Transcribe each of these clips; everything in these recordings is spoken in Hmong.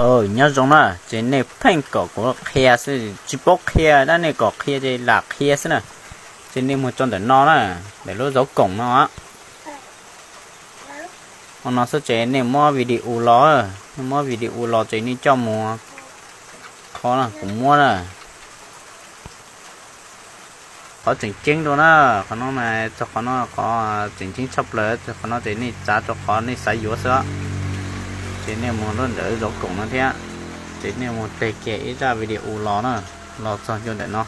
Nyob zoo na, ces nej pheej kom kuv qhia xwb, tsis paub qhia tab nej kom qhia ces lam qhia xwb na. Ces nej mus tso ntawm no na, ntawm lub zauv koom no. Ua no xwb ces nej muab video los, nej muab video los ces nej coj mus qhov kuv muab na. Qhov tseem ceeb dua na, qhov no mas txog qhov no qhov tseem ceeb tshaj plaws, txog qhov no ces nej txav rau qhov nej xav yuav xwb. Ces nej mus lub ntawm zauv koom no thiab, ces nej mus tig kiag ib zaj video los na, los txog ntua ntawm no,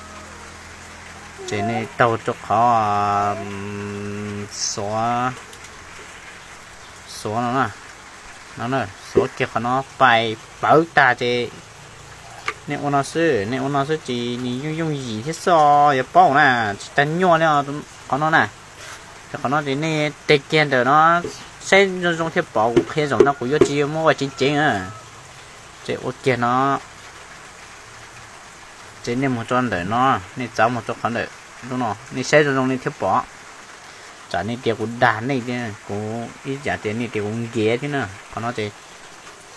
ces nej taug rau qhov xuav, xuav no na, no xuav kiag qhov no pais pawv tag ces nej ua no xwb, nej ua no xwb ces nws yooj yooj yim thiab xwb, yuav paub na, tsis tag nyuaj li qhov no na. Ces qhov no ces nej tig kiag ntawm no saib zoo zoo thiaj pom, kuv qhia zaum no kuv yuav tsis muab ua ceev ceev na. Ces ua kiag no, ces nej mus tso ntawm no, nej txav mus tso qhov ntawm lub no, nej saib zoo zoo nej thiaj pom. Tsam nej tias kuv dag nej, kuv ib yam tias nej tias kuv nkiav thiab na. Qhov no ces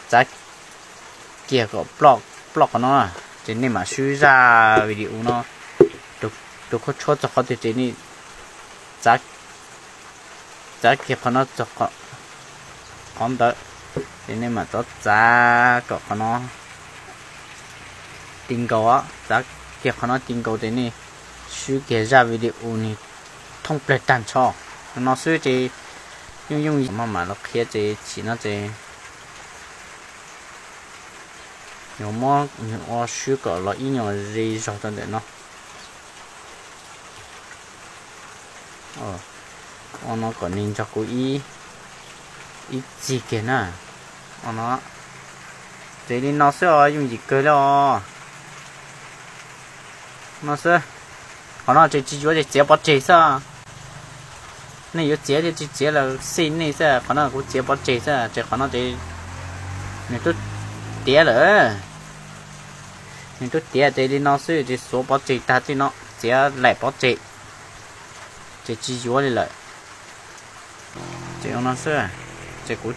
txav kiag kom ploj qhov no, ces nej mam swb zaj video no, tus khaub tshuab txog qhov twg ces nej txav kiag qhov no txog qhov ntawd, ces nej mam rov txav kom qhov no ti nkaus, txav kiag qhov no ti nkaus ces nej swb kiag zaj video nws thoob plaws tag nrho. No xwb ces yooj yooj yim, mam los qhia ces chim no ces yuav muab nws ua swb kom los ib nyuag ze zog rau ntawm no. Ua no kom nws nrog kuv ib txig kiag na. Ua no, ces li no xwb os, yooj yim kawg li os. No xwb, qhov no ces tsis yuav ces txiav pov tseg xwb. Nej yuav txiav thiab tsis txiav los xij nej xwb, qhov no kuv txiav pov tseg xwb, ces qhov no ces nws twb tiav lawm. Nws twb tiav ces li no xwb, ces xuav pov tseg tag tej no, txiav laim pov tseg, ces tsis yuav li lawm. Ces ua no xwb, ces kuv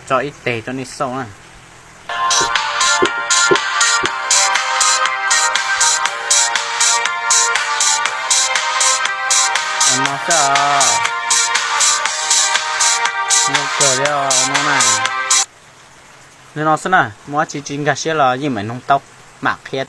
tso ib teg rau nej xauj na. Ua no xwb, zoo kawg li no na. Li no xwb na, muaj dab tsi tsis nkag siab los yeej mam noog tau, mam qhia.